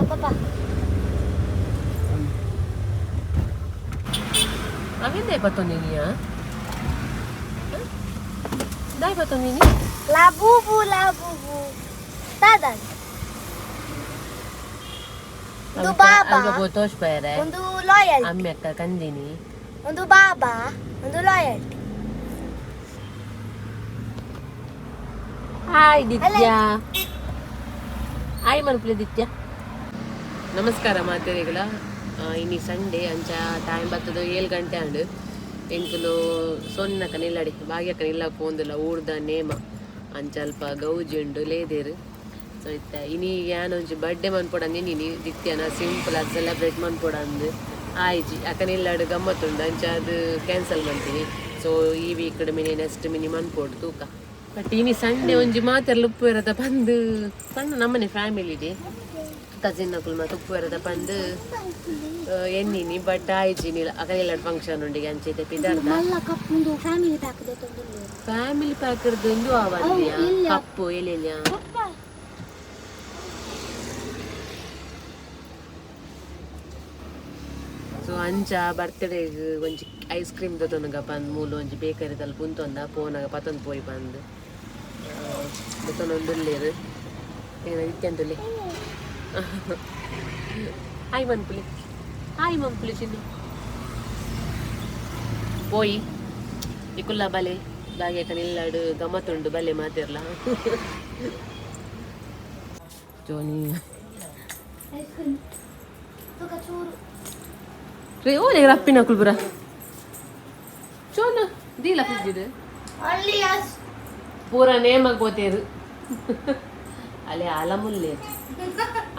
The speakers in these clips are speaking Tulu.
ಪಪ್ಪ ಅವಿಂದೆ ಬತ್ತೊಂದಿನಿಯಾ ದಾಯ್ ಬತ್ತೊಂದಿನಿ. ಲಾಬೂಬು ಲಾಬೂಬು ದಾದಾ ಒಂದು ಬಾಬಾ. ತೋಷ್ ಬೈರೆ. ಒಂದು ಲಾಯಲ್. ಅಮ್ಮೆ ಅಕ್ಕ ಕಂದಿನಿ. ಒಂದು ಬಾಬಾ, ಒಂದು ಲಾಯಲ್ಟಿ. ಹಾಯ್ ದಿತ್ಯ, ಹಾಯ್ ಮನ್ಪುಲೆ ದಿತ್ಯ. ನಮಸ್ಕಾರ ಮಾತೆರೆಗಳ. ಇನಿ ಸಂಡೇ, ಅಂಚ ಟೈಮ್ ಬತ್ತದ 7 ಗಂಟೆ ಆಂಡ್. ಎಂಕುಲು ಸೊನ್ನಕ ನಿಲ್ಲಡಿ ಭಾಗ್ಯಕ್ಕ ನಿಲ್ಲ ಪೋಂದುಲ್ಲ. ಊರ್ದ ನೇಮ, ಅಂಚ ಅಲ್ಪ ಗೌಜಿ ಉಂಡು ಲೇದೇರು. ಸೊ ಇತ್ತ ಇನಿ ಯಾನ್ ಒಂಜಿ ಬರ್ಡೇ ಮನ್ಪೊಡಂದು ಇನಿ ದಿತ್ಯನ ಸಿಂಪಲ್ ಅದು ಸೆಲೆಬ್ರೇಟ್ ಮನ್ಪೊಡಂದು ಆಯ್ಜಿ. ಅಕ್ಕ ನಿಲ್ಲಾಡು ಗಮ್ಮತ್ತುಂಡು, ಅಂಚ ಅದು ಕ್ಯಾನ್ಸಲ್ ಮಾಡ್ತೀನಿ. ಸೊ ಈ ವೀಕ್ ಮಿನಿ ನೆಕ್ಸ್ಟ್ ಮಿನಿ ಮನ್ಪೊಡು ತೂಕ. ಬಟ್ ಇನಿ ಸಂಡೇ ಒಂಜಿ ಮಾತೆರ್ಲ ಉಪ್ಪು ಇರದ ಪಂದ್ ಸಣ್ಣ ನಮ್ಮನೆ ಫ್ಯಾಮಿಲಿ ಇದೆ, ಕಸಿನ್ ನಕುಲು ಮಾತ ಉಪ್ಪು ಇರದ ಪಂದ್ ಎನ್ನಿನಿ. ಬಟ್ ಆಯ್ಜಿ ನಿಲ್ಲ ಅಕಲೆಲ್ಲ ಫಂಕ್ಷನ್ ಉಂಡಿಗೆ ಅಂಚೈತೆ ಪಿದಾರ್ದ. ಮಲ್ಲ ಕಪ್ ಒಂದು ಫ್ಯಾಮಿಲಿ ಪ್ಯಾಕ್ ಇದೆ. ಫ್ಯಾಮಿಲಿ ಪ್ಯಾಕ್ ಇಂದು ಆವಂದಿಯ ಕಪ್ಪು ಎಲೆಲ್ಲ. ಸೊ ಅಂಚ ಬರ್ತ್ಡೇಗ್ ಒಂಜಿ ಐಸ್ ಕ್ರೀಮ್ ದೊತೊನುಗ ಪಂದ್ ಮೂಲು ಒಂಜಿ ಬೇಕರಿ ತಲ್ಪ ಉಂತೊಂದ ಪೋನಾಗ ಪತೊಂದು ಪೋಯಿ ಪಂದ್ ದೊತೊನೊಂದುಲ್ಲೇರು. ಏನ ಇತ್ಯಂತುಲ್ಲೆ. ಹಾಯ್ ಮನ್ಪುಲೆ, ಹಾಯ್ ಮನ್ಪುಲೆ ಚಿನ್ನು. ಪೋಯಿ ಇಕುಲ್ಲ ಬಲೆ ಬಾಗ್ಯಕ ನಿಲ್ಲಾಡು ಗಮ್ಮತ್ತುಂಡು ಬಲೆ ಮಾತಿರ್ಲ ಜೋನಿ. ಐಸ್ ಕ್ರೀಮ್ ತುಕ ಚೂರು. ರೇ ಓಲೆ ರಪ್ಪಿನ ಕುಲ್ಬುರ ಚೋನ ದೀಲ ಫ್ರಿಡ್ಜ್. ಅಲ್ಲಿ ಅಸ್. ಪೂರ ನೇಮಗ್ ಪೋತೇರು. ಅಲೆ ಅಲಮುಲ್ಲೆ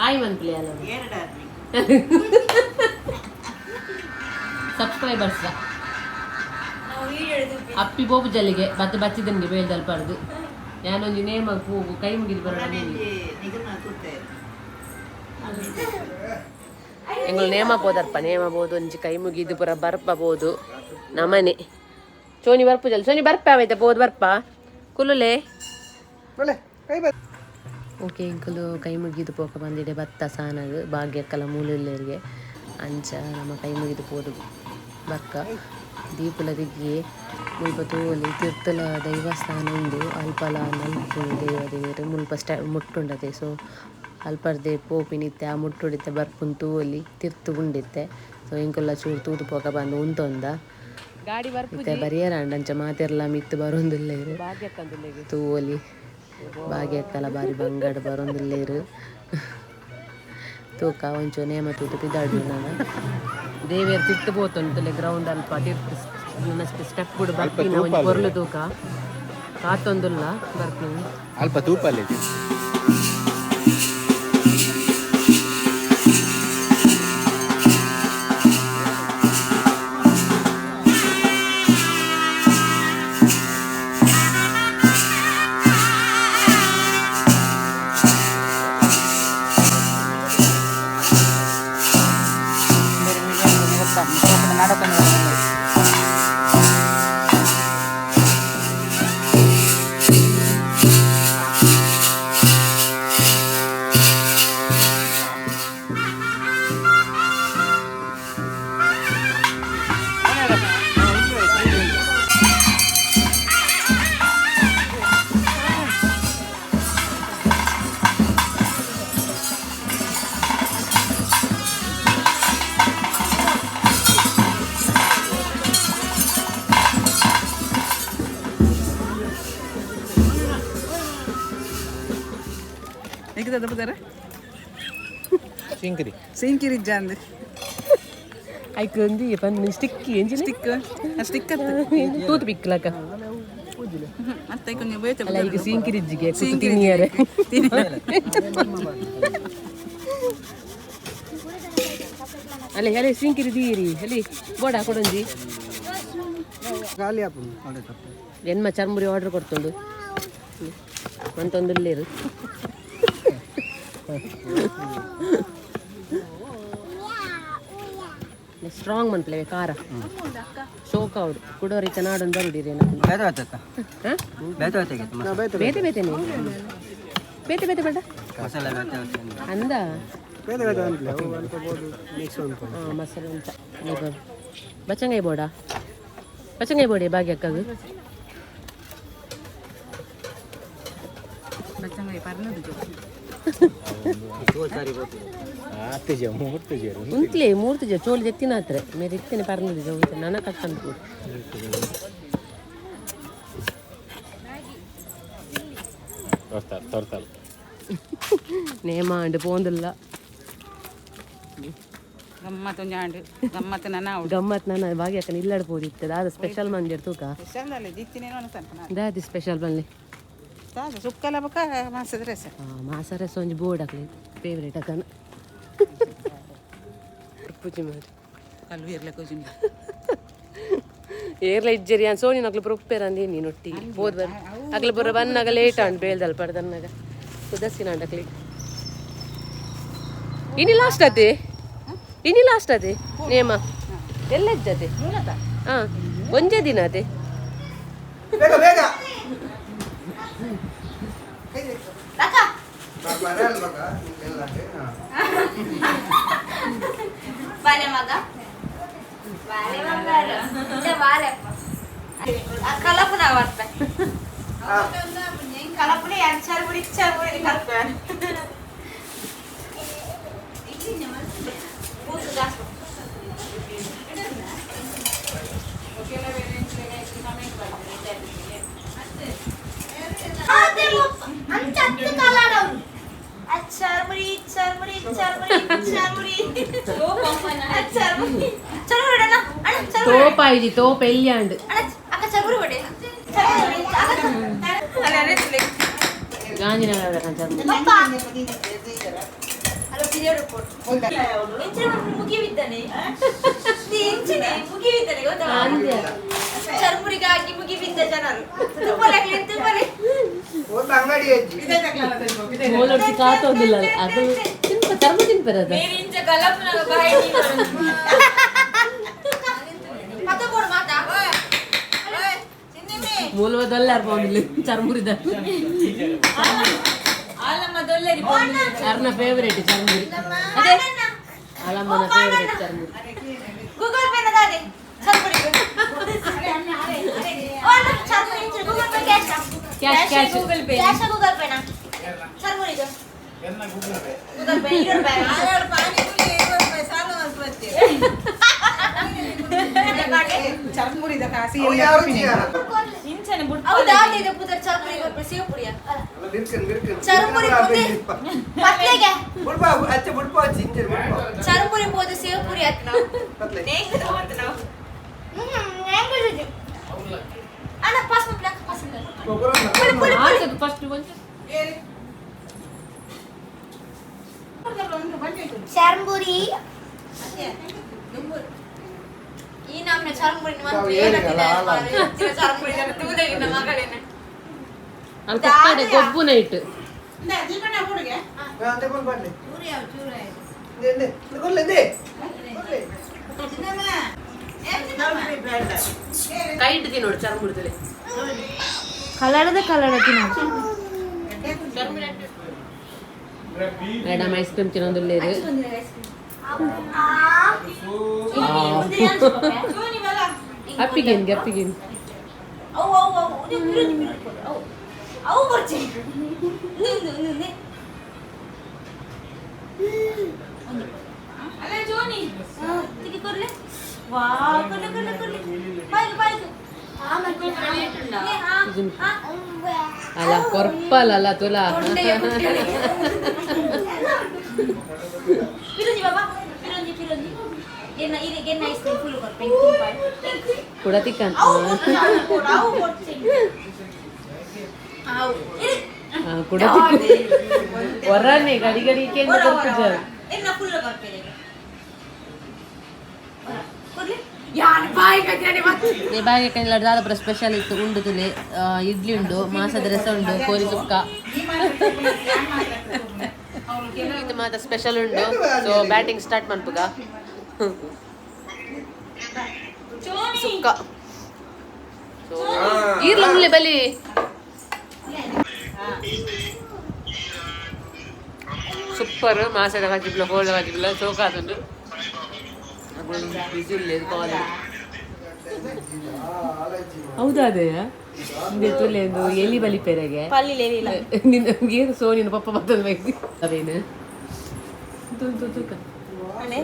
ಆಯ್ ಮನ್ಪುಲೆ ಅಲಮು. ಸಬ್ಸ್ಕ್ರೈಬರ್ಸ್ ಅಪ್ಪಿ ಬೋಬು ಜಲ್ಲಿಗೆ ಬತ್ತೆ ಬಚ್ಚಿದನ್ಗೆ ಬೇಳ್ದಲ್ ಪಡ್ದು ಯಾನೊಂಜಿ ನೇಮಗ್ ಪೂಗು ಕೈ ಮುಗಿದು ಬರೋಣ. ಎಂಗಳು ನೇಮ ಪೋದರ್ಪ, ನೇಮ ಬೋದು ಒಂಜಿ ಕೈ ಮುಗಿದು ಪೂರ ಬರ್ಪ ಬೋದು ನಮನೆ. ಚೋನಿ ಬರ್ಪು ಜಲ್ ಸೋನಿ ಬರ್ಪ ಅವೈತೆ ಬೋದು ಬರ್ಪ ಕುಲ್ಲುಲೆ. ಓಕೆ, ಎಂಕುಲು ಕೈ ಮುಗಿದು ಪೋಕ ಬಂದಿದೆ ಭತ್ತ ಸಾನಗ್ ಭಾಗ್ಯಕ್ಕಲ ಮೂಲುಲ್ಲೇರಿಗೆ. ಅಂಚ ನಮ್ಮ ಕೈ ಮುಗಿದು ಪೋದು ಬಕ್ಕ ದೀಪುಲ ದಿಗ್ಗಿ ಮುಲ್ಪ ತೋಲಿ ತಿರ್ತಲ ದೈವಸ್ಥಾನ ಉಂಡು. ಅಲ್ಪಲ ನಲ್ಪು ದೈವ ದೇವರು ಮುಲ್ಪ ಸ್ಟಾ ಮುಟ್ಟುಂಡತೆ. ಸೊ ಅಲ್ಪರ್ದೆ ಪೋಪಿನಿತ್ತೆ ಆ ಮುಟ್ಟುಡಿತ್ತೆ ಬರ್ಪುನ್ ತೂವೊಲಿ ತಿರ್ತು ಉಂಡಿತ್ತೆ. ಸೊ ಎಂಕುಲ ಚೂರು ತೂದು ಪೋಕ ಬಂದು ಉಂತೊಂದ. ಗಾಡಿ ಬರ್ಪು. ಇತ್ತೆ ಬರಿಯರ ಅಂಚ ಮಾತೆರ್ಲ ಮಿತ್ತು ಬರೋಂದುಲ್ಲೇರು. ತೂವೊಲಿ ಭಾಗ್ಯಕ್ಕಲ ಬಾರಿ ಬಂಗಾಡ ಬರೋಂದುಲ್ಲೇರು. ತೂಕ ಒಂಚೂರು ನೇಮ ತೂತು ಪಿದಾಡು. ನಾನು ದೇವಿಯರ್ ತಿಟ್ಟು ಪೋತುಂಟುಲೆ ಗ್ರೌಂಡ್ ಅಲ್ಪ ತಿರ್ತು ನನ್ನಷ್ಟು ಸ್ಟೆಪ್ ಕೂಡ ಬರ್ಪಿನ ಒಂಜಿ ಪೊರ್ಲು ತೂಕ ಕಾತೊಂದುಲ್ಲ ಬರ್ಪಿನ. ಅಲ್ಪ ತೂಪಲ್ಲಿ. ಹೇಗಿದೆ ಬದಾರೆ? ಸಿಂಕ್ರಿ. ಸೀಂಕಿರಿ ಜಾಂದ್. ಐಕ್ ಒಂಜಿ ಪಂದ್ ಸ್ಟಿಕ್ಕಿ ಎಂಜಿನ. ಸ್ಟಿಕ್ ಸ್ಟಿಕ್ ಅತ್ತ. ತೂತು ಪಿಕ್ಲಕ. ಮತ್ತೆ ಕೊಂಚ ಬೇತೆ. ಅಲ್ಲ, ಈಗ ಸೀಂಕಿರಿಜ್ಜಿಗೆ ಕುತ್ತು ತಿನ್ನಿಯರೆ. ಅಲ್ಲೇ ಅಲ್ಲೇ ಸೀಂಕಿರಿ ದೀರಿ ಅಲ್ಲಿ ಬೋಡ ಕೊಡೊಂಜಿ. ಖಾಲಿ. ಎನ್ಮ ಚರ್ಮುರಿ ಆರ್ಡರ್ ಕೊಡ್ತುಂಡು ಮಂತೊಂದುಲ್ಲೇರು. ಸ್ಟ್ರಾಂಗ್ ಮನ್ಪುಲೆ ಖಾರ ಶೋಕ್ అవుడు ಕುಡೋರಿ ನಾಡೊಂದು ಬರುಡಿರಿ. ಬೇತೆ ಬೇತೆನೆ, ಬೇತೆ ಬೇತೆ ಬೇಡ ಅಂದ. ಮಸಾಲೆ ಅಂತ ಬಚ್ಚಂಗಾಯಿ ಬೋಡ ಬಚ್ಚಂಗಾಯಿ ಬೋಡಿ ಭಾಗ್ಯಕ್ಕದು ಉಂತ್ಲೆ ಮೂರ್ತಿ ಜೋ ಚೋಳಿ ದೆತ್ತಿನ ಹತ್ರ ಮೇರೆ ಇತ್ತೇನೆ ಪರ್ನದು ಜೋ ನನ ಕಟ್ಟಂತು ನೇಮ ಅಂಡ್ ಪೋಂದಿಲ್ಲ ಗಮ್ಮತ್ತು ಒಂಜಾಂಡ್ ಗಮ್ಮತ್ತು ನನ್ನ ಗಮ್ಮತ್ ನಾನು ಭಾಗ್ಯಕ್ಕನ ಇಲ್ಲಡ್ ಪೋದಿತ್ತು ದಾದ ಸ್ಪೆಷಲ್ ಮಂದಿರ್ ತೂಕ ಸ್ಪೆಷಲ್ ಅಲ್ಲ ದಿತ್ತಿನೇನೋ ಅನ್ಸಲ್ಪ ದಾದಿ ಸ್ಪೆಷಲ್ ಬನ್ನಿ ದಾದ ಸುಕ್ಕಲ ಬೊಕ ಮಾಸದ ರಸ ಮಾಸ ರಸ ಒಂಜಿ ಬೋರ್ಡ್ ಹಾಕ್ಲಿ ಫೇವ್ರೇಟ್ ಅಕ್ಕನ ಪೂಜೆ ಮಾಡಿ ಕಲ್ಲು ಇರ್ಲಿಕ್ಕೆ ಹೋಜಿನ ಏರ್ಲ ಇಜ್ಜರಿ ಅನ್ ಸೋನಿ ನಕ್ಲು ಪ್ರೊಪ್ಪೇರ್ ಅಂದಿ ನೀನು ಒಟ್ಟಿಗೆ ಬೋದ್ ಬರ್ ಅಗ್ಲ ಬರ ಬನ್ನಾಗ ಲೇಟ್ ಅಂಡ್ ಬೇಲ್ದಲ್ ಪಡ್ದನ್ನಾಗ ಉದಾಸೀನ ಅಂಡ್ ಅಕ್ಲಿ ಇನಿ ಲಾಸ್ಟ್ ಅದೇ ಇನಿ ಲಾಸ್ಟ್ ಅದೇ ನೇಮ ಎಲ್ಲ ಇಜ್ಜತೆ ಹಾ ಒಂಜೇ ದಿನ ಅದೇ ಬೇಗ ಬೇಗ ಬಾಲೆ ಮಗ ಬಾಲೆ ಬಂಗಾರ ಬಾಲೆ ಕಲಪುನ ಬರ್ತ ಕಲಪುನ ಎಂಚಾರು ಮುಡಿ ಇಚ್ಚಾರು ಮುಡಿ ಕಲಪ ತೋಪಾಯಿಜಿ ತೋಪ ಎಲ್ಲಿ ಗಾಂಧಿನಗರ ಚರ್ಮುರಿಗಾಗಿ ಮುಗಿಬಿದ್ದ ಜನರು ಮೋಲೊಡ್ತಿ ಕಾತೋದಿಲ್ಲ ಅದು ತಿನ್ಪ ಚರ್ಮ ತಿನ್ಪರ ಅದು ಮೂಲವದಲ್ಲ ಅರ್ಪೊಂದಿಲ್ಲ ಚರ್ಮುರಿದ ಅರ್ನ ಫೇವರೇಟ್ ಚರ್ಮುರಿ ಅದೇ ಅಲಮ್ಮನ ಫೇವರೇಟ್ ಚರ್ಮುರಿ ಗೂಗಲ್ ಪೇ ನದಾನೆ churmuri Google Pay cash cash cash Google Pay cash Google Pay ನಾ ಚರ್ಮುರಿ ಗೂಗಲ್ ಪೇ 20 ರೂಪಾಯಿ ಚರ್ಮುರಿದ ಕಾಸಿ ಹೌದಾ ಇದೆ ಪುದರ್ ಚರ್ಮುರಿ ಗೊತ್ತು ಸೇವ್ ಪುರಿಯ ಚರ್ಮುರಿ ಪುದೆ ಪತ್ಲೆಗೆ ಚರ್ಮುರಿ ಪೋದ ಸೇವ್ ಪುರಿ ಆತ್ ನಾವು ಅಣ್ಣ ಪಾಸ್ ಮಾಡ್ಲಕ್ಕ ಪಾಸ್ ಫಸ್ಟ್ ಒಂಚೂರು ಚರ್ಮುರಿ ಈ ನಮ್ನ ಚರ್ಮುರಿ ಚರ್ಮುರಿ ತೂದಗಿನ ಮಗಳೇನ ಅಲ್ಲಿ ಕೊಕ್ಕಡೆ ಗೊಬ್ಬು ನೈಟ್ ಕೈ ಇಡ್ತೀನಿ ನೋಡು ಚರ್ಮುರಿದಲ್ಲಿ ಕಲರದ ಕಲರ ಮೇಡಮ್ ಐಸ್ ಕ್ರೀಮ್ ತಿನ್ನೋದಿಲ್ಲ ಅಪ್ಪಿಗೇನು ಅಪ್ಪಿಗೇನು ಅವು ಅವು ಅವು ಅವು ಅವು ಬರ್ಚಿ ಅಲ್ಲ ಜೋನಿ ತಿಕ್ಕಿ ಕೊರ್ಲೆ ವಾ ಕೊರ್ಲೆ ಕೊರ್ಲೆ ಕೊರ್ಲೆ ಬಾಯ್ಗೆ ಬಾಯ್ಗೆ ಅಲ್ಲ ಕೊರ್ಪಲ್ಲ ಅಲ್ಲ ತುಲಾ ಪಿರಂಜಿ ಬಾಬಾ ಪಿರಂಜಿ ಪಿರಂಜಿ ಎನ್ನ ಇರೆ ಐಸ್ ಕ್ರೀಮ್ ಫುಲ್ ಕೊರ್ಪೆ ಕೂಡ ತಿಕ್ಕಂತ ಅವು ಕೊಡ್ತೀನಿ ಅವು ಕೂಡ ತಿಕ್ಕು ಹೊರನೆ ಗಡಿ ಗಡಿ ಕೇಂದ್ರ ಕೊರ್ಪುಜ ಎನ್ನ ಫುಲ್ ಕೊರ್ಪೆ ಕೊರ್ಲೆ ಯಾನ್ ಬಾಯಿ ಕಟ್ಟಾನೆ ಮತ್ತೆ ಬಾಯಿ ದಾದಪುರ ಸ್ಪೆಷಲ್ ಇತ್ತು ಉಂಡು ತುಲೆ ಇಡ್ಲಿ ಉಂಡು ಮಾಸದ ರಸ ಉಂಡು ಕೋರಿ ಸುಕ್ಕ ಇದು ಮಾತ್ರ ಸ್ಪೆಷಲ್ ಉಂಡು. ಸೊ ಬ್ಯಾಟಿಂಗ್ ಸ್ಟಾರ್ಟ್ ಮನ್ಪುಗ ಸುಕ್ಕ. ಸೊ ಈರ್ಲ ಉಳ್ಳೆ ಬಲಿ. ಸೂಪರ್ ಮಾಸದ ಕಜಿಪ್ಲ ಕೋಳ ಕಜಿಪ್ಲ ಚೋಕಾತುಂಡು. ಬಿಸಿ ಇಲ್ಲ ಕಾಲ್. ಹೌದಾ? ಅದೇ ಇಂದೆ ತುಲೆ ಒಂದು ಎಲಿ ಬಲಿಪೆರೆಗೆ. ಪಲ್ಲಿಲ್ಲ, ಎಲಿಲ್ಲ. ನಿನ್ನ ಏನು ಸೋನಿನ ಪಪ್ಪ ಬರ್ತದೆ ಬೈಸಿ ಅವೇನು ತೂ ತೂ ತೂಕ. ಅಣ್ಣೆ.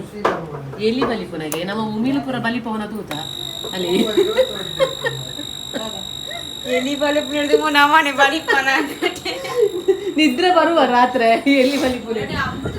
ಎಲ್ಲಿ ಬಲಿಪುನಗೆ ನಮ್ಮ ಉಮಿಲು ಪೂರ ಬಲಿಪವನ ತೂತ ಅಲ್ಲಿ. ಎಲಿ ಬಲಿಪ್ ನೋಡಿದ್ರೆ ನಮ್ಮನೆ ಬಲಿಪನ. ನಿದ್ರೆ ಬರುವ ರಾತ್ರಿ ಎಲ್ಲಿ ಬಲಿಪುನ. ಅಮೃತ.